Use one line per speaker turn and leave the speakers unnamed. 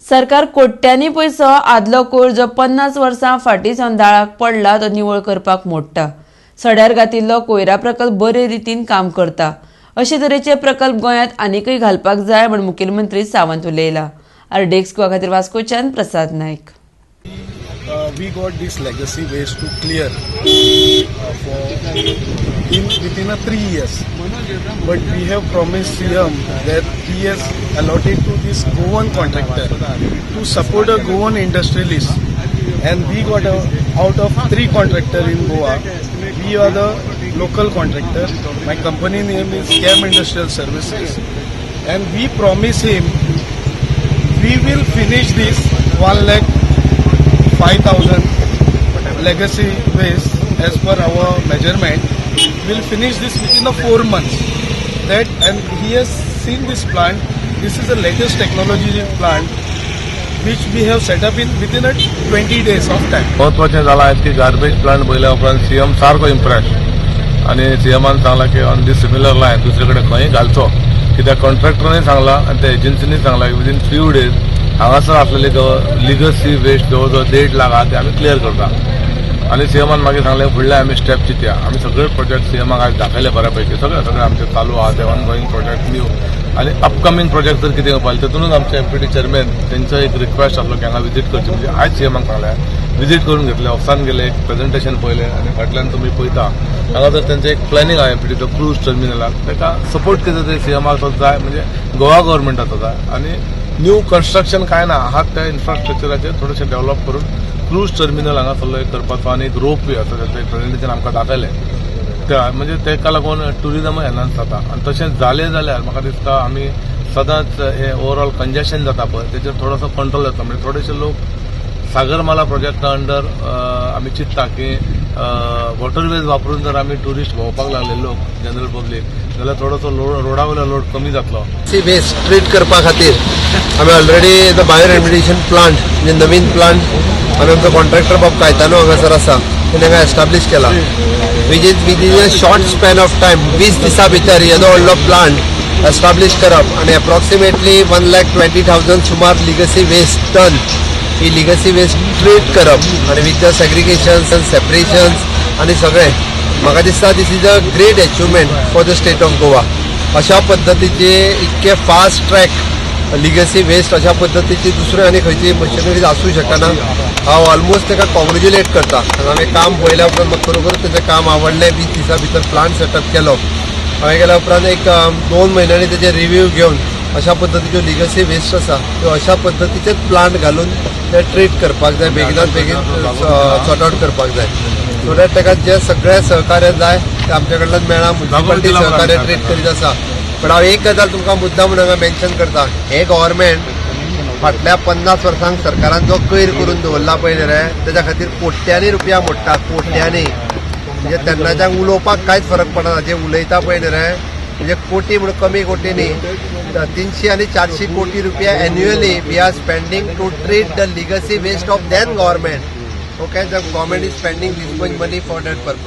सरकार कोट्यांनी पयसो आदलो कोयर जो 50 वर्सां फाटीं सावन दाळाक पडला तो निवळ करपाक मोडटा. सड्यार घातिल्लो कोयरा प्रकल्प बरे रितीन काम करता. अशे तरेचे प्रकल्प गोंयांत आनीकय घालपाक जाय म्हूण मुखेलमंत्री सावंत उलयला. आरडीएक्स गोवा खातीर वास्कोच्यान प्रसाद Naik.
We got this legacy waste to clear for in within a 3 years. But we have promised CM that he has allotted to this Goan contractor to support a Goan industrialist. And we got a, out of three contractor in Goa, we are the local contractor. My company name is Cam Industrial Services. And we promise him we will finish this 1,05,000 legacy waste as per our measurement. We'll finish this within the 4 months. That and he has seen this plant. This is the latest technology plant which we have set up in within a 20 days of time.
म्हत्वाचें जालां आयज की garbage plant पळयल्या उपरांत CM सारको impress आनी सीएमान सांगलां की ऑन these similar line दुसरे कडेन खंय घालचो, कित्याक कॉन्ट्रॅक्टरानय सांगलां आनी त्या एजन्सीनी सांगलां, विदीन फ्यू डेज हांगासर आसलेले लिगसी वेस्ट जवळ जवळ 1.5 लाख आहा, ते आमी क्लियर करता. आनी सीएमान मागीर सांगलें, फुडले आमी स्टेप चिंतया. आमी सगळे प्रोजेक्ट सीएमाक आयज दाखयले बऱ्यापैकी. सगळे सगळे आमचे चालू आहा ते ऑनगोईंग प्रोजेक्ट, न्यू आनी अपकमिंग प्रोजेक्ट जर कितें पळयलें, तेतूनच आमचे एमपीडी चेअरमॅन तेंचो एक रिक्वेस्ट आसलो की हांगा विजीट करची. म्हणजे आयज सीएमाक सांगलें, विजीट करून घेतले, ऑफिसान गेले, एक प्रेझेंटेशन पळयलें. आनी फाटल्यान तुमी पळयता, हांगा जर तेंचें एक प्लॅनिंग आहा एमपीडीचो क्रूज टर्मिनलाक, ताका सपोर्ट कितें तरी सीएमाक जाय, म्हणजे गोवा गव्हर्मेंटाचो जाय. आनी न्यू कन्स्ट्रक्शन कांय ना आहात, त्या इन्फ्रास्ट्रक्चराचेर थोडेशें डेव्हलप करून क्रूज टर्मिनल हांगासरलो एक करपाचो आनी एक रोप वे आसा, तेंचें एक प्रेझेंटेशन आमकां दाखयलें. त्या म्हणजे ताका लागून ट्युरिजमय एनहान्स जाता. आनी तशेंच जालें जाल्यार म्हाका दिसता आमी सदांच हे ओवरऑल कंजेशन जाता पळय, तेचेर थोडोसो कंट्रोल जाता. म्हणजे थोडेशे लोक सागरमाला प्रोजेक्टा अंडर आमी चिंत्ता की वॉटरवेज वापरून जर आमी ट्युरिस्ट भोंवपाक लागले लोक, जनरल पब्लीक, जाल्यार थोडोसो लोड, रोडा वयलो लोड कमी जातलो.
सी वेस्ट ट्रीट करपा खातीर आमी already the bio remediation plant, म्हणजे नवीन प्लांट आमी आमचो कॉन्ट्रॅक्टर बाब कायतानो हांगासर आसा, तेणे हांगा एस्टाब्लीश केला, which is within a short span of time. 20 दिसां भितर येदो व्हडलो प्लांट एस्टाब्लीश करप आनी एप्रॉक्सिमेटली 1,20,000 सुमार लिगसी वेस्ट टन ही लिगसी वेस्ट ट्रीट करप आनी विथ the सेग्रिगेशन्स आनी सेपरेशन्स आनी सगळें, म्हाका दिसता this is a great achievement for the state of Goa. अशा पद्दतीचे इतके फास्ट ट्रॅक लिगसी वेस्ट अशा पद्दतीची दुसऱ्यो आनी खंयची मशिनरीज आसूं शकना. हांव ऑलमोस्ट ताका कॉंग्रेच्युलेट करता. हांगा हांवें काम पळयल्या उपरांत म्हाका खरोखरच तेजें काम आवडलें. 20 दिसां भितर प्लांट सेटअप केलो. हांवें केल्या उपरांत एक 2 म्हयन्यांनी तेजे रिव्यू घेवन अशा पद्दतीच्यो लिगसी वेस्ट आसा, त्यो अशा पद्दतीचेच प्लांट घालून ते ट्रीट करपाक जाय, बेगिनात बेगीन सॉर्ट आउट करपाक जाय, सो that ताका जे सगळे सहकार्य जाय ते आमच्या कडल्यान मेळ्ळां. म्युन्सिपालिटी सहकार्य ट्रीट करीत आसा. पण हांव एक गजाल तुमकां मुद्दाम म्हणून हांगा मेन्शन करता, हे गव्हर्मेंट फाटल्या 50 वर्सांक सरकारान जो कोयर करून दवरला पळय न्ही रे, तेच्या खातीर कोट्यांनी रुपया मोडटा, कोट्यांनी. म्हणजे तेन्नाच्यान उलोवपाक कांयच फरक पडना. जे उलयता पळय न्ही रे, म्हणजे कोटी म्हणून कमी कोटी न्ही, 300 आनी 400 कोटी रुपया annually we are spending to treat the legacy waste of then government. Okay, the government is spending this much money for that purpose.